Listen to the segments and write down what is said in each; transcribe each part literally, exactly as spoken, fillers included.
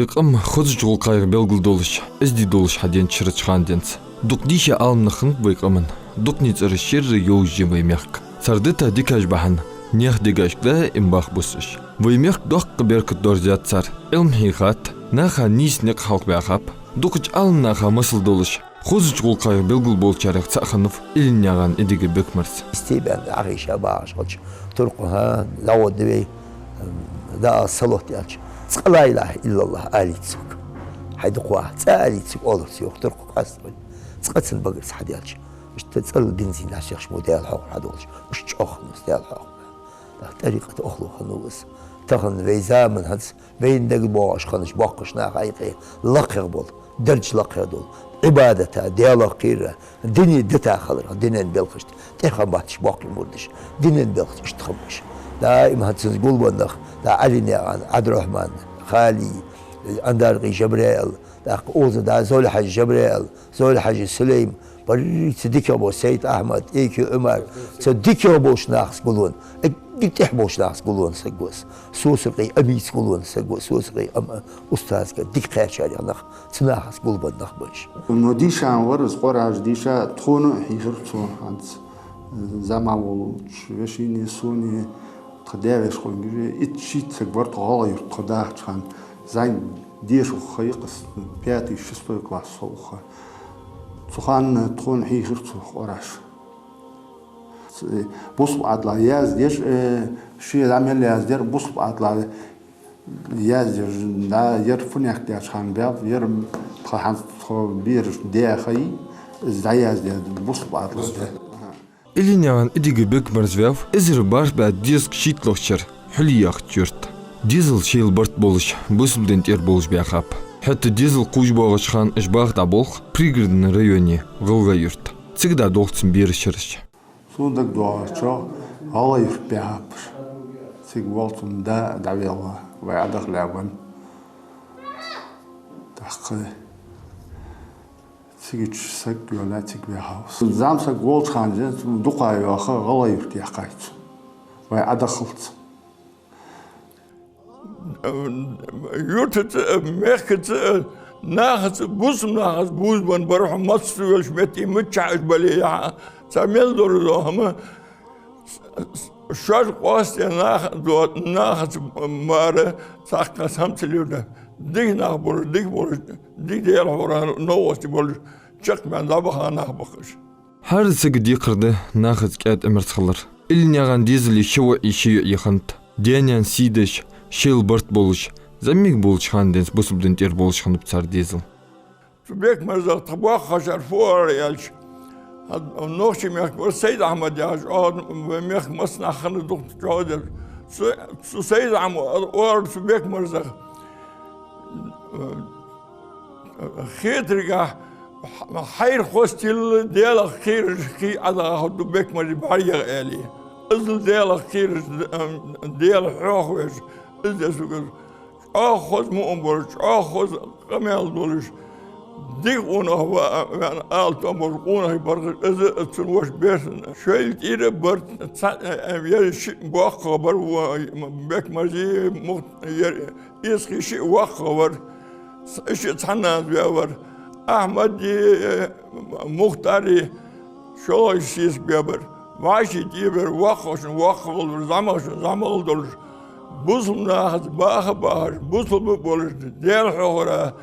Къам хозача гӀулакхех белгал долаш, эздий долаш хьаденна шерача хана денз. Дукха дийша Ӏаламнах хиннаб вай къаман, дукханен цӀераш шерра йовзаш я вай мехка. Цар дита дикаш бахьан наьха дегашка даим баха бус уж. Вай мехка доккха беркат доаржадаьд цар. Ӏилма хьийхад, наха нийса никъ хьалхабаьхаб. Дукхача Ӏаламнаха масал долаш, хозача гӀулакхех белгал болчарех цаӀ хиннав Иллинягӏан Идига Бекмарза. Истий бен Ӏохайша багӀаш хилча, туркхо, хӀа, дӀагӀоргда вай, дӀа а салот аьлча, цкъа ла илахӀа иллаллахӀ алийта сога. Хьай дукха ваха, цкъа алийта сога, оалар цо, йоах туркхо, къаста вай. Цкъа цун багарца хьадаьлча, иштта цӀерал бензин дӀасехаш мо Даьла хьоахавар хьадолаш, уж чӀоагӀа хиннав Даьла хьоахавар. ТӀаккха тӀарикъата охло хиннав из. Тахан вай заман хӀанз вайна дагабоагӀаш хиннача боккхийча наха юкъе лакхагӀа бола, дарж лакхагӀа дола, Ӏибадата, Даьлах кхерара, дине дита хиларах, динан белхашта тӀехьа батташ боккхий мурдаш, динан белхашта иштта хиннаб уж. Даим хӀанз цунца гулбенна нах, дӀа Ӏалинягӏан, Ӏабдурахьман, Хали, Андаркъий Жабраил, тӀаккха укхаза дӀа Золхьажи Жабраил, Золхьажи Сулейм, баррица дикагӀа бола Сайд-Ахьмад, Экий Ӏумар, цу дикагӀа болча нахаца гулвенна, эггара тӀехьа болча нахаца гулвенна саг ва из. Сосаркъий Амица гулвенна саг ва из, Сосаркъий Ам-, устазага дика кхаьчарех нах, цу нахаца гулбенна нах ба уж. Ну, дийша вар из, Къуръан дийша, тхона а хьийхар цо хӀанз, зӀамига волча вешийна, сона, тха даь-вешийна гиже, итт-шийтта саг вар тхо ГӀалгӀай-Юрта тхо дахача хана, зӀамига деша ха я-кх аз, пятый, шестой класс ха я-кх. Цу хана тхона хьийхар цо Къуръан. Бусалба Ӏаьдала яздеш, э, ше зӀамига яздаьр, бусалба Ӏаьдала яздеш, да, ер фуннахьа даьча хана баьб, ер тха хӀанз тхо бераш даь ха я, из дӀаяздаьд бусалба Ӏаьдала. Иллинягӏан Идига Бекмарза ваьв эзар бархӀ бӀаь дезткъа шийтталагӀча шера Хьули яхача юрта. Дезал шоайла барт болаш, бусалба дина тӀера болаш баьхаб. ХӀаьта дезал кхувш боагӀача хана уж баха дӀаболх Пригородни районе, ГӀалгӀай-Юрта. Цига дӀадолх цун бераш, шераш. Сона дагадоагӀачох, ГӀалгӀай-Юрта баьхаб уж. Цига вола цун да дӀавелла, вай Ӏодахале венна. ТӀаккха цигача саг йола цига ваьхав. ЗӀамсаг волча хана денз дукха йоаха ГӀалгӀай-Юрта яьккхай цо, вай Ӏодахалца. Юртаца, мехкаца, нахаца, бусалба нахаца бувзабенна бар хьо, маца велча метте, миччахьа уж бале а, цар мел долаш дола хӀама, шоаш къоастадаь нах, до-, нахаца мара цхьаккха хӀама ца лелаш, дика нах болаш, дика болаш, дика Даьла хьоахавара новкъостий болаш, чакхбаьнна дӀабаха нах ба-кх уж. ХӀара сага декхар да нахаца кӀаьда Ӏимерца хилар. Иллинягӏан дезала ши воӀи ши йоӀи хиннад. Даь-наьна сий деш, шоайла барт болаш, зӀамига болча хана денз бусалба дина тӀера болаш хиннаб цар дезал. Цу Бекмарзах тха боккхагӀчар фу оалар аьлча, хӀанз нохчий мехка вар Сайд-Ахьмад яхаш, оаха вай мехка массанахьа хинна дукха чӀоагӀа деза. Цу, цу Сайд-Ахьмада оалар цу Бекмарзах: хетаргахьа хьайра хозачул Даьлах кхераш хий Ӏодахаргда Бекмарзий бӀаргех, аьле. Иззал Даьлах кхераш, Даьла хьоахавеш, из деза сога. ЧӀоагӀа хоза мукъам болаш, чӀоагӀа хоза къамаьл долаш, дика къонах ва-, ваьнна ала тоам болаш къонахий бар-кх уж, из а цун воша Берсана. Шоайла тӀера барт цхьа, э, э, ер шиъ боккхагӀа бар, во-, Бекмарзеи, Мухт-, ер Исхьи шиъ воккхагӀа вар, ц-, шиъ цхьаннахьа ваь вар. Ахьмади, э, Мухтари шоллагӀча сесага баь бар. ВӀаший тӀера бар, воккхагӀчун воккхагӀа долаш, зӀамагӀчун зӀамагӀа долаш, бусалба нахаца баха а бахаш, бусалба а болаш, Даьла хьоахавара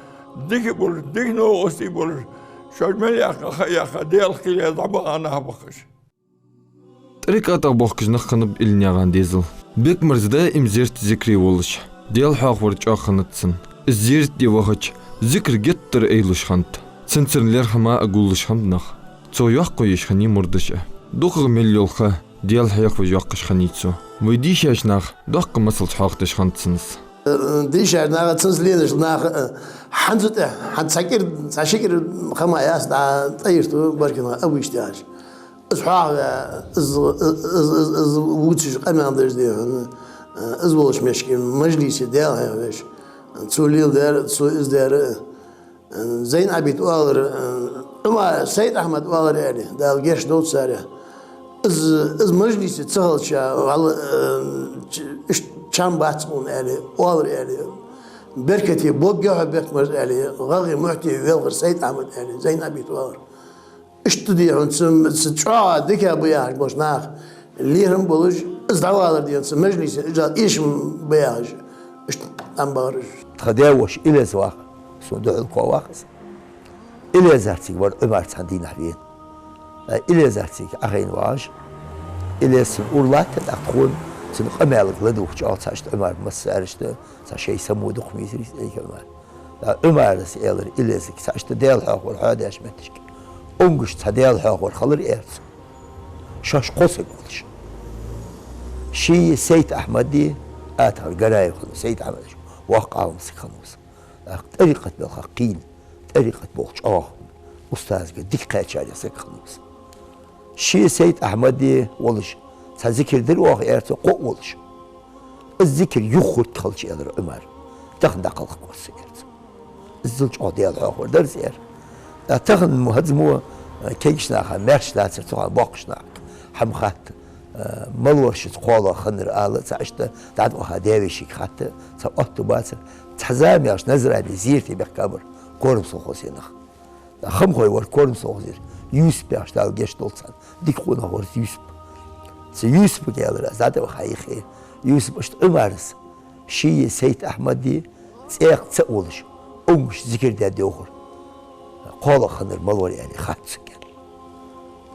дика а болаш, дика новкъостий а болаш, шоаш мел яьккха ха а яьккха, Даьлах кхелла дӀабаха нах ба-кх уж. ТӀарикъатах бохкаш нах хиннаб Иллинягӏан дезал. Бекмарза даим зерата, зикре волаш, Даьла хьоахавар чӀоагӀа хиннад цун. Из зерата тӀа вахача, зикр геттара Ӏелуш хиннад. Цунцара лерхӀам а гуллуш хиннаб нах. Цо йоккха еш хиннай мурдаш а. ДукхагӀа мел йола ха Даьла хьоахавеш йоаккхаш хиннай цо. Вай дийшача наха доккха масалца хьоахадеш хиннад цунна из. Дийшача наха, цунца лелаш наха, хӀанз а тӀехьа, хӀанз цхьа кӀира, цхьа ши кӀира ха ма яц, дӀа тӀа йирту баркина а вуйш тӀехьаш. Из хьоахаваь, из, из, из, из вувцаш къамаьл деш, дий хьона, из волча мехка мажлисе Даьла хьоахавеш, цо леладаьр, цо из даьр, Зайн-Ӏабида оалар, Ӏумар, Сайд-Ахьмада оалар, аьле, Дала гешт долда царех. Из, из мажлисе ца хилча, валла, э, ч-, иштта чам бац хьона, аьле, оалар, аьле. Беркате, бокъонца хьо, Бекмарз, аьле, гӀагӀий мухьти велхар Сайд-Ахьмад, аьле, Зайнабе вахар. Иштта дий хьона, цу, цу чӀоагӀа дика ба яхаш болча наха лерхӀам болаш, из дӀавалар дий хьона, цу мажлисе, из эшам ба яхаш, иштта тӀам бахар уж. Тха даь-воша Илез вах, сона духьал кхо вах из. Илезарцига вар Ӏумар цхьан дийнахьа вена. Э, Илезарцига Ӏохайна вагӀаш, Илез цун ура латт, тӀаккха тхона цун къамаьлага ладувгӀа чӀоагӀа цхьа иштта Ӏумар массарашта, цхьа шоай само дукха мийсар из, эй, Ӏумар. Э, Ӏумара аьлар Илезага, цхьа иштта Даьла хьоахавар хьоадеш моттигашка. Унгаш цхьа Даьла хьоахавар хилар, аьлар цо. Шоаш кхо саг волаш. Ший Сайд-Ахьмади, атагӀар Гараев хиннав, Сайд-Ахьмад воккха Ӏалам саг хиннав из. ТӀаккха тӀарикъат белха кхийна, тӀарикъат болх чӀоагӀа, устазага дика кхаьчар саг хиннав из. Ший Сайд-Ахьмади волаш, цхьа зикар дир оаха, аьлар цо, кхоъ волаш. Из зикар юххурт хилча, аьлар Ӏумара, тахан дӀакхалхаргва со, аьлар цо. Иззал чӀоагӀа Даьла хьоахавар дар из, аьлар. Э, тахан мо, хӀанз мо, э, кегийча наха маьрша дацар, цу хана боккхийча наха хӀама хатта, э, малав шуца кхоалагӀа хиннар ала, цхьа иштта дӀадваха даь-вешийга хатта, цхьа оттаргбацар. Цхьа зама яьлча Назране зерате баьхкабар Корм совхозе нах. Хамхой вар Корм совхозера Юсуп яхаш, Дала гешт долда царна. Дика къонах вар из Юсуп. Цу Юсупага аьлар аз, дӀатӀаваха юхе. Юсуп, иштта Ӏумара ший Сайд-Ахьмади цӀаькха цаӀ волаш, унгаш зикар даь девхар. КхоалагӀа хиннар малав, аьле, хатта цунга, аьлар.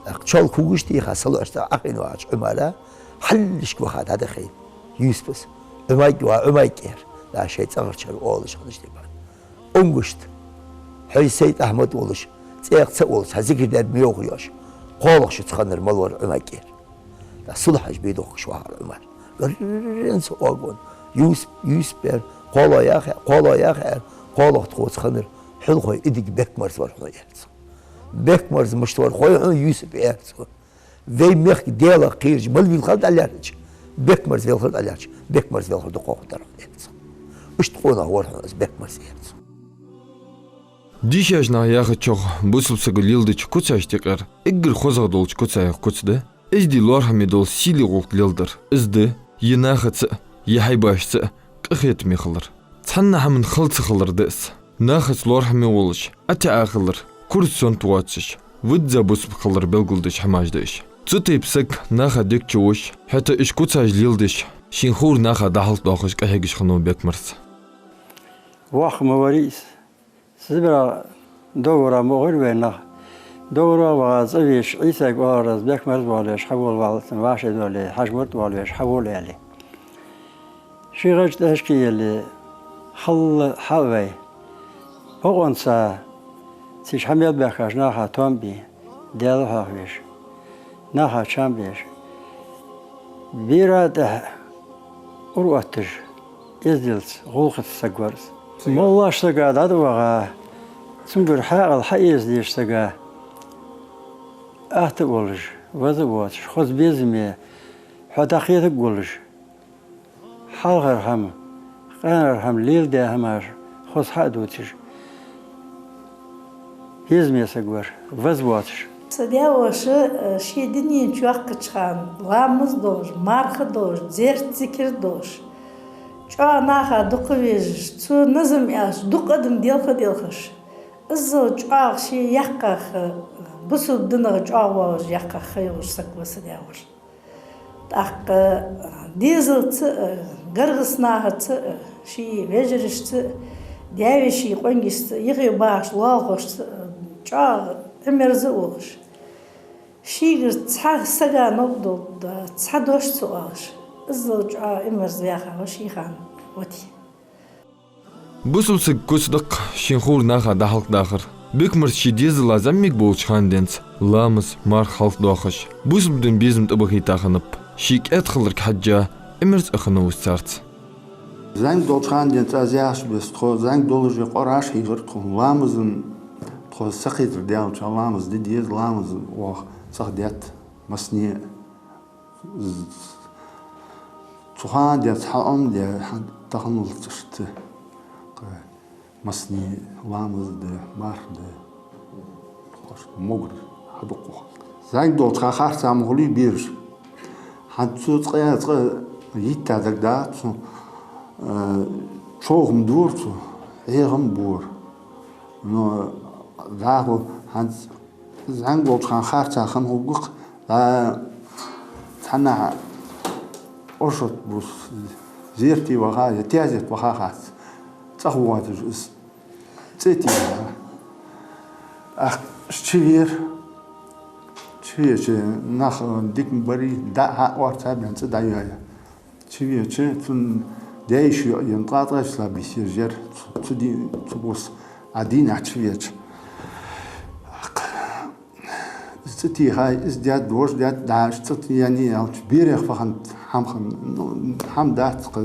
ТӀаккха чолга кугаш тийха, салоӀаш тӀа Ӏохайна вагӀача Ӏумара, хьалхашка ваха дӀадахар Юсупас. Ӏумайг ва, Ӏумайг, аьлар, да шоай цӀагӀарчар оалаш хиннача тайпара. Унгашта, хьо Сайд-Ахьмад волаш, цӀаькха цаӀ волаш, цхьа зикар даь девхар йоацаш, кхоалагӀа шуца хиннар малав, Ӏумайг, аьлар. ТӀаккха сулхьаш бе дохкаш вахар Ӏумар. Гарренца огон. Юсуп, Юсуп, аьлар, кхоалагӀа яха, кхоалагӀа яха, аьлар, кхоалагӀа тхоца хиннар хьулхой идиг Бекмарз вар хьона, аьлар цо. Бекмарз мишта вар хой хьона, Юсуп, аьлар цо. Вай мехка Даьлах кхераш мала вийлла хилар дӀалаьрхӀача, Бекмарз велхар дӀалаьрхӀача, Бекмарз велхар дукхагӀа хургдар хьона, аьлар цо. Иштта къонах вар хьона из Бекмарз, аьлар цо. Дийшача наха яхачох, бусалба саго леладеча куцашта юкъера эггара хозагӀа долча куцех куц да эздий лоархӀаме дола сийле гӀулакх леладар. Из да е нахаца, е хьайбашца къахетаме хилар. Цхьанне хӀаман хала ца хилар да из. Нахаца лоархӀаме волаш, ӀотаӀа хилар, кура сонта воацаш, визза бусалба хилар белгалдеш хӀамаш да уж. Цу тайпа саг наха дег чу вувш, хӀаьта уж куцаш леладеш, шийна ховр наха дӀахьалхадоахаш къахьегаш хиннав Бекмарз. Воккха ма варий из. Сибре договор ма гӀоргвий вай нах. Договор ваха цӀавеш, Ӏийсайга оалар аз, Бекмарз волаш хьавола, валлахӀи, цун вӀаший доле, Хьажмурт волаш хьавола, аьле. Ши гӀаж тӀехьашка еле, хьал хьа а вай. Бокъонца цу чу хьа мел баьхкача наха тоам бе, Даьла хьоахавеш, наха чам беш. Бера тӀехьа ура отташ, эздалца, гӀулакхаца саг вар из. Моллаш сага дӀатӀаваха, цунгара хьаькъал хьаэца дезаш сага, атта а волаш, ваза а воацаш, хоза безаме, хьо дӀакхетаргволаш, хьалхара хӀама, къаьнара хӀама, леладаь хӀамаш хоза хьа а дувцаш, безаме саг вар, ваза воацаш. Са даь-воша, э, ший дунен чу йоаккхача хана ламаз долаш, марха долаш, зерат, зикар долаш, чӀоагӀа наха дукха везаш, цо назам аьлча, дукха адам делха-делхаш, иззал чӀоагӀа ший яьккхача, бусалба динах чӀоагӀа воаллаш яьккхача ха йолаш саг ва са даь-воша. ТӀаккха дезалца а, гаргарча нахаца а, ший вежарашца а, даь-веший къонгашца а, юхе бахача лоалахошца а чӀоагӀа Ӏимерза а волаш, шийгара цхьа сага новкъа долаш, цхьа дош ца оалаш, иззал чӀоагӀа Ӏимерза ваьха ва ший хана воти. Бусалба сага куц да-кх шийна ховр наха дӀахьалхадахар. Бекмарз ший дезала зӀамига болча хана денз ламаз, марха хьалхадоахаш, бусалба дина безам тӀабахийта хиннаб. Ший кӀаьда хиларга хьежжа, Ӏимерза а хиннав из царца. ЗӀамига долча хана денз, аз яхача беса, тхо зӀамига долаше Къуръан хьийхар тхона, ламаза тхо сакхетар даьлча, ламаз де деза, ламаз оаха цӀагӀа детта массане а. Цу хана денз хьаӀомадаь, хьа таханлцашта массане ламаз де, марха де, хошта могар хьадукха. ЗӀамига долча хана харцахьа ма хулий бераш. ХӀанз цу цкъа, цкъа йитта дагадоагӀа цу, э, ЧӀоагӀа-м дора цо, эгӀа-м бора. Но дӀахо хӀанз зӀамига волча хана харцахьа хинна хургва-кх, дӀа цхьаннахьа оршот бус зерате ваха, е тезет ваха хац. ЦӀагӀа воацаш из цӀи тӀа. Ах, чувера. Чувеча нах дика ма барий, дӀа хьа орца бен цӀи дӀайоай. Чувеча, цун даь-йиша йоӀ енна ткъаь ткъаь шу ла бийса еш яр, цу, цу ди-, цу бус а дийнахьа чувеча. Из цӀи тӀа хьай, из даьд, вож даьд, дӀа, из цӀи тӀа яьннай аьлча, берех фу хиннад хӀама хиннад, ну, хӀама дац-кх,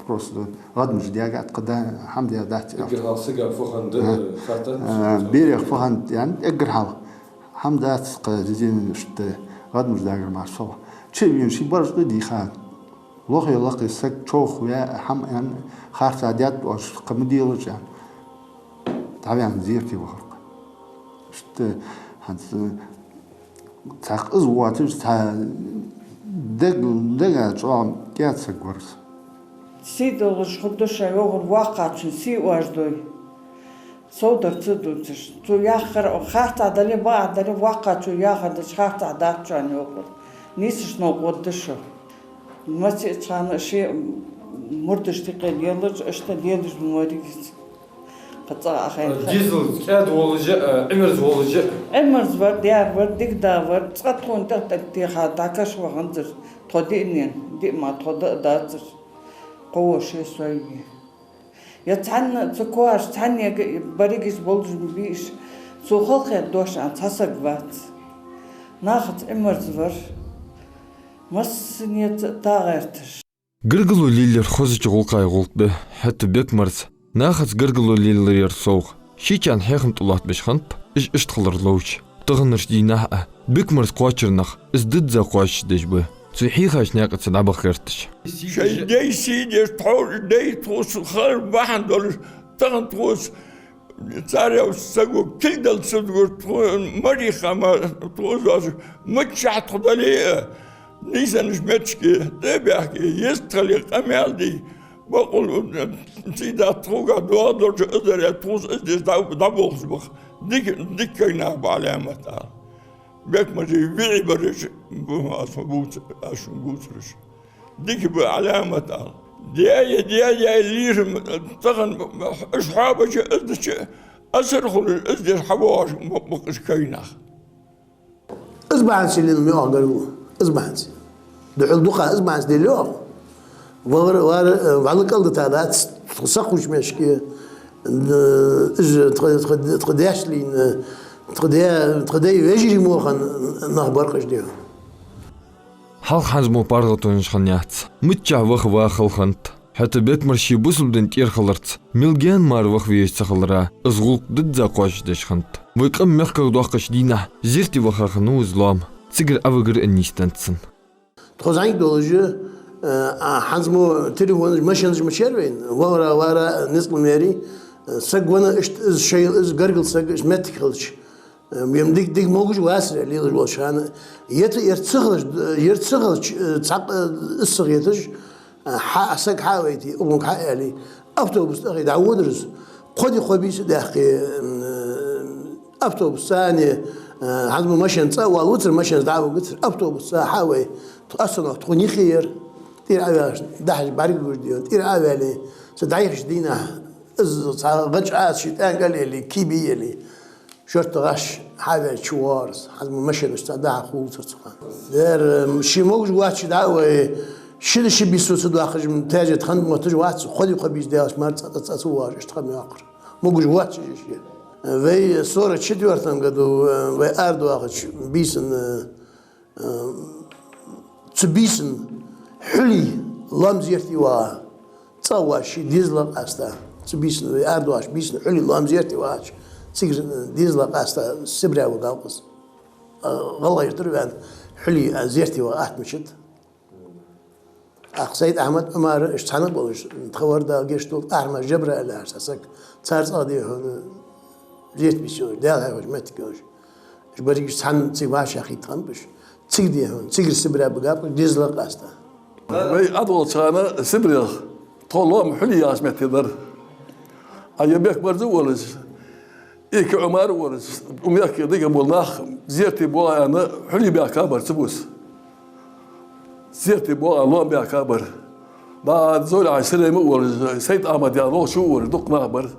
просто гӀадмаш даьгад-кх, да, хӀама даь дац аьлча. Эггара хьалха сага фу хиннад, а, хаттад? А, берех фу хиннад, яьннай эггара хьалха. ХӀама дац-кх, зизина иштта гӀадмаш дагар мара совгӀа. Чу а вена, ший барзкъа дийхад. Лохе лакхе саг чӀоагӀа ве, хӀама аьнна, харцахьа даьд оаш, кхы ма делаш аьнна. ДӀаваьнна зерате вахар-кх. Иштта хӀанз цхьаккха из воацаш, цхьа дег-, дега чӀоагӀа кӀаьда саг вар из. Сий долаш хургда шоай, йоах, воккхачун сий оаш дой. Совдар ца дувцаш. Цо яхар, харцахьа дале, бакъахьа дале, воккхачо яхар дича харцахьа дац шоана, йоах. Нийсача новкъа гӀоргда шо. Массайолча хана ший мурдашта юкъе лелаш, иштта лелаш ма вар из. Кхы цӀагӀа а хайна. Дезал кӀаьда волаш а, Ӏимерза волаш а. Ӏимерза вар, дер вар, дика да вар, цкъа тхона тӀехьа тӀакхаьча ваханзар, тхо диънена, диъ ма тхо да а дацар. Кхо воша, ши сой я. Е цхьанне, цу коаш цхьанне берригаш болаш ма бий уж, цо халахетар дош а цхьа саг вац. Нахаца Ӏимерза вар, массанеца а тӀагӀерташ. Гаргало лелаяр хозача гӀулакхех гӀулакх да, хӀаьта Бекмарза нахаца гаргало лелаяр совгӀа шийчарна хьехам тӀалоаттабеш хиннаб, уж иштта хилар ловча. Таханарча дийнахьа а Бекмарза кхоачара нах из дизза кхоачашдеш ба, цу хьехача наькъаца дӀабаха гӀерташ. Шоай даьй сий деш, тхьовра даьй тхоца хар бахьан долаш, тахан тхоца цар ял саго кулг дала ца догӀар, тхо марийха ма тхоца доацаш, миччахьа тхо дале а, нийсача моттиге тӀабаьхке, еза тхале къамаьл де, бакъул цӀий дац тхога доагӀа долча азаре тхоца из деш дӀа-, дӀаболхаш баха. Дика, дика кагий нах ба Ӏаламат ала. Бекмарзий виӀий бараш, бу-, аз шуга бувц-, аз шуга бувцараш. Дика ба Ӏаламат ала. Даь, даь, даь лийрам тахан уж хьоабача, из дича, асар хулаш, из деш хьавоагӀаш ма бакъаш кагий нах. Из бахьанца лелаяр, йоах, гаргало. Из бахьанца. Духьал дукха из бахьанца лелаяр, йоах. Вар, вар, э, вӀалла кӀалдита дац, тхо сакхувча моттиге, э, из тха, тха, тха даьша лийнна, тха даь, тха даьй вежарий мохана нах бар-кх уж, дий хьона. Хьалха хӀанз мо паргӀатонаш хиннаяц. Миччахьа ваха ва хала хиннад. ХӀаьта Бекмарза ший бусалба дина тӀера хиларца, мел гаьна мара ваха везаш ца хилара, из гӀулакх дизза кхоачашдеш хиннад. Вай къам мехках доаккхача дийнахьа зерате ваха хиннав из лоам. Цигара Ӏовигар а нийсденнад цун. Тхо зӀамига долаш, э, а, хӀанз мо телефонаш, машинаш ма яр вайна, вахара, вара, ницкъ ма ярий, э, саг венна, иштта из шоайла, из гаргара саг, иштта моттиг хилча. Э, м, дика, дика могаш вацар лелаш волча хана. Ета ер ца хилча, ер ца хилча, э, цхьаккха, э, из ца хеташ, э, хьа, саг хьа а вайте, угунга хьа а аьле, автобус тӀа а хи дӀаводар из. Кхо ди, кхо бийса а даьккхе, э, автобусаца, э, хӀанз мо машина цӀа а валацар, машинаца дӀа а вугацар, автобусаца хьа а вай, тхо остановка тхона юхе яр. ТӀера Ӏоваьлча, дахьаш бӀаргагуш, дий хьона, тӀера Ӏоваьле, цу дӀаяхача дийнахьа, из цхьа гӀаж Ӏаса ший тӀанкӀал а еле, кий бе а еле, шортта гӀаш хьа а ваьле чувоагӀар из, хӀанз мо машинашца дӀа-хьа хувцар цу хана. Дера, м, ший могаш воацаш дӀа а вай, ши ди, ши бийса цо ца доаккхаш, м, тезет хинна мотташ вац, кхо ди, кхо бийса даьлча мара цӀа, цӀа, цӀа ца воагӀаш, иштта хиннав йоах. Могаш воацаш я ший. Вай сорок четвёртом году, э, вай арадоахача бийсан, э, Э, цу бийсан хьули лоам зерате вагӀа. ЦӀа а воаш, ший дезала къаста. Цу бийсан, вай арадоахача бийсан хьули лоам зерате вагӀача, цигара, э, дезала къаста Сибре вигав-кх из. Э, гӀалгӀай тӀара ваьнна хьули, э, зерате ваха атта мичад. ТӀаккха Сайд-Ахьмад, Ӏумар, уж цхьана болаш, тха вар, Дала гешт долда, Ахьмад, Жабраил яхаш цхьа саг, цар цӀагӀа, дий хьона, зерате бийса йолаш, Даьла хьехача моттиг йолаш. Уж берригаш цхьана цига вӀашагӀкхийтта хиннаб уж. Цига, дий хьона, цигара Сибре бигаб-кх уж дезала къаста. Вай Ӏадоалача хана Сибрех Тхо лоам Хьули яхача метте дар. А е Бекмарза а волаш, Ики Ӏумар а волаш, укх мехка дика бола нах зерате боагӀа аьнна, Хьули баьхка бар цу бус. Зерате боагӀа аьнна лоам баьхка бар. ДӀа Зовлихьажи Сулейма а волаш, Сайд-Ахьмад яха лохачо а волаш, дукха нах бар.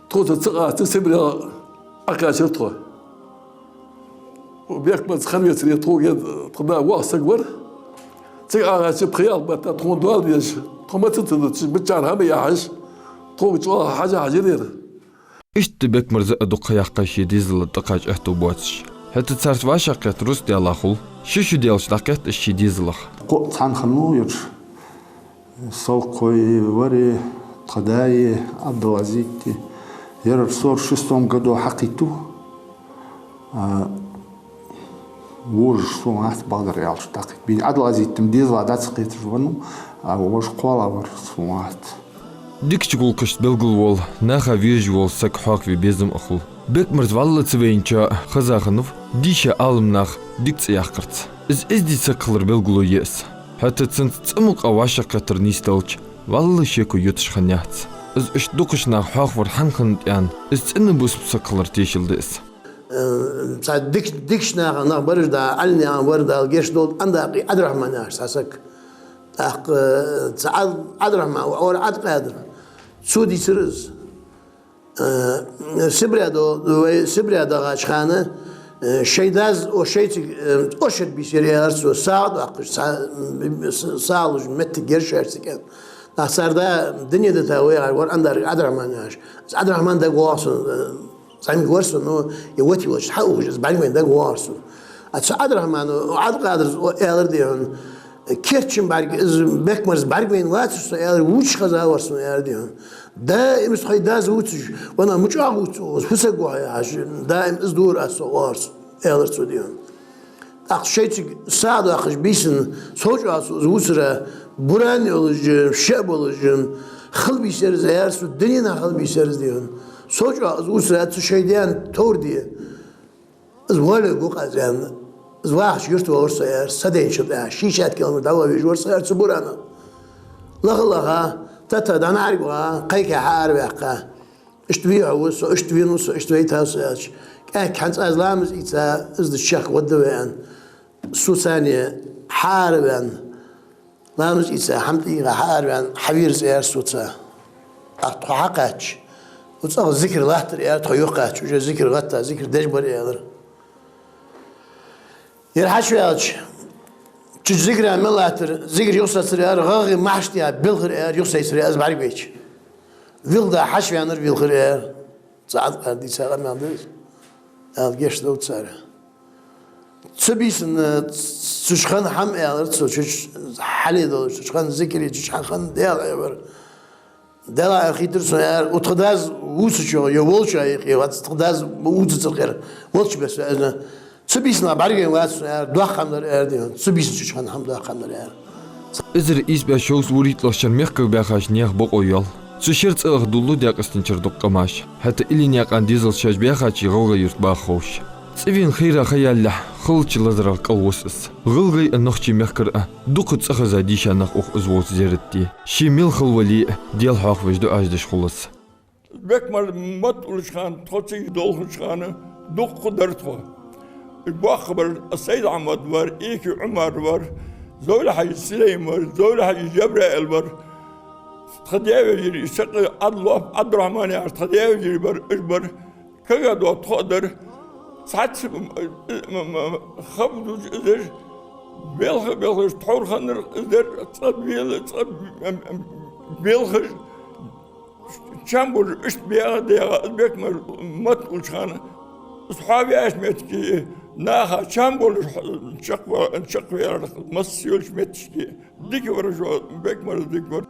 Тхоца ца къаста Сибре Ӏокхаьчар тхо. Бекмарза хинна вецаре тхога, тха да воккха саг вар. Цига Ӏокхаьчача пхи-ялх бетта тхона доал дезаш, тхо маца ца дуташ, буччара хӀама яхьаш, тхога чӀоагӀа хьажа хьажар ер. Иштта Бекмарза а дукха ха яьккхай ший дезала тӀакхача аьттув боацаш. ХӀаьта царца вӀашагӀкхетар рузкъа даьлча хул, ши шу даьлча дӀакхет из ший дезалах. Кхоъ цхьана хиннав ераш. Салкхой вари, тха даи, Ӏабдул-Ӏазизи. Ераш сорок шестом году хьакхийттав. А, вожаш сона вац, бакъдар аьлча, дӀакхийтта. Бий Ӏабдул-Ӏазиз-м дезала дӀа ца кхеташ веннав, а вож кхоалагӀа вар сона вац. Дикача гӀулакхашца белгалвола, наха везаш вола саг хьоахаве безам а хул. Бекмарза вӀалла ца вайначоа хеза хиннав дийша Ӏаламнаха дика цӀи яккхарца. Из эздий саг хилар белгало я из. ХӀаьта цунца цӀи мукъагӀа вӀашагӀкхетар нийсделча, вӀалла шеко йиташ хиннаяц. Из иштта дукхача наха хьоахавар хӀана хиннад аьнна, из цӀена бусалба саг хилара тешал да из. Э, цхьа дик-, дикача наха нах бараш да, Ӏаьлий наькъан вар да, гешт долда, Андакъий Ӏабдрахьман яхаш цхьа саг. ТӀаккха, э, цхьа Ӏаб-, Ӏабдрахьман, вар Ӏабдулкъадир. Цо дийцар из. Э, Сибре до-, вай Сибре дагӀача хана, э, шоай дас, о, шоайцига, э, оршот бийсар, аьлар цо, сагӀа доаккхаш, са-, м, с-, сагӀа луш моттиг яр шоашца кӀен. ТӀаккха цар да дуне дита ваьгӀар вар Андакъий Ӏабдрахьман яхаш. Из Ӏабдрахьман дагавоагӀа сона, э, зӀамига вар со, ну, е вати вача хьаухаш, из бӀаргавайна дагавоагӀар сона. А цу Ӏабдрахьмана Ӏабдулкъадира аьлар, дий хьона, керда шин бӀарга из Бекмарза бӀаргавайна вацар со, аьлар, вувцаш хезавар сона, аьлар, дий хьона. Даим из хьай дас вувцаш, вана мичахьа вувц, фу саг ва хьо яхаш, даим из дора аз сох, аьлар цо, дий хьона. ТӀаккха шоайцига сагӀа доаккхаш бийсан, сов чӀоагӀа цо из вувцар, буран йолаш, шиъ болаш, хила бийсар из, аьлар цо, дунен хила бийсар из, дий хьона. Сов чӀоагӀа из вувцар, цу шоай даьна товр де. Из воалавергва-кх аз, аьнна. Из вахача юрта вахар со, аьлар, са дайначул тӀехьагӀа. Шестьдесят километр дӀаваха везаш вар со, аьлар, цу бурана. Лаха-лаха, тата дӀанахьарг ваха, кхайка хьаараваьккха. Иштта вий хьо, ва со, иштта венав со, иштта вайтав со, аьлча. КӀаьнк хӀанз аз ламаз ийца, из да чехка гӀадда вай, аьнна. Со царна хьаараваьнна. Ламаз ийца, хӀама тӀайийгӀа хьаараваьнна, хьавийрза, аьлар, со царна. ТӀаккха тхо хьакхаьчача, цу цӀагӀа зикар латтар, аьлар, тхо юхакхаьчача, уже зикар гӀатта, зикар деш бар, аьлар. Ер хьачуваьлча, цу зикара мел латтар, зикар юхасецар, аьлар, гӀагӀа махьш тӀа белхар, аьлар, юхасецар, аьлар, из бӀаргавайча. Вилха да хьачуваьннар, вилхар, аьлар. Цу Ӏабдулкъадира дийца къамаьл да из, аьлар, гешт долда цар. Цу бийсан, цу чу хинна хӀама, аьлар цо, цу чу хьале долаш, цу чу хинна зикари, цу чу хьахинна Даьла Ӏамал. Даьла Ӏамал хийтар сона, аьлар, укх тха дас вувцачоа, е волча юкъе, вац, тха дас вувцацар кхер, волча беса, аьлар. Цу бийсан бӀаргавайна вацар сона, аьлар, доккха хӀама дар, аьлар, дий хьона. Цу бийсан чу хинна хӀама доккха хӀама дар, аьлар. Эзар ийс бӀаь шовзткъа вурийтталагӀча шера мехкага баьхача наьха бокъо йоал. Цу шера цӀагӀа дуллу Даькъастенчара дукха къамаш. ХӀаьта Илин наькъан дезал шоаш баьхача ГӀалгӀай-Юрта баха ховш. ЦӀивен хийра ха ялалехь, халача лазарах кӀалвус из. ГӀалгӀай а, нохчий мехкара а дукха цӀихеза дийша нах ух из волча зерате. Ше мел хала вале а, Даьла хьоахавеш, дуӀаш деш хул из. Бекмарза мотт-уллача хана, тхо цига долхача хана дукха дар тхо. Боккхий бар Сайд-Ахьмад вар, Ики Ӏумар вар, Зовлихьажи Сулейма вар, Зовлихьажи Жабраил вар. Тха даь-вежарий, Сакъи Ӏабдул-, Ӏабдурахьман яхаш тха даь-вежарий бар, уж бар. Кагадола тхо а дар. Цхьацца, м, м, м, хаб дуза из дар. Белха, белхаш тхьовра хиннар из дар, цкъа бела, цкъа, м, м, белхаш. Чам болаш иштта бегӀа, дегӀа, Бекмарза мотт-уллача хана. Из хьоаваьча моттиге, наха чам болаш чакхва-, чакхваьлар, масса йолча моттигашка. Дика вар из, Бекмарза дика вар.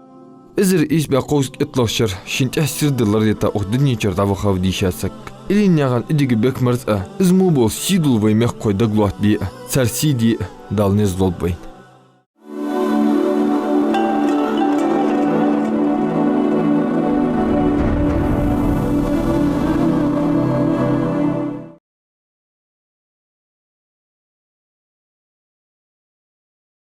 Эзар ийс бӀаь кховзткъа итталагӀча шера шийна тӀехьа сийрда лардита укх дунен чура дӀавахав дийша саг. Илин наькъан идига Бекмарза а, из мо бола сийдола вай мехкахой дагалоаттабе а, цар сий де а Дала низ лолба вайна.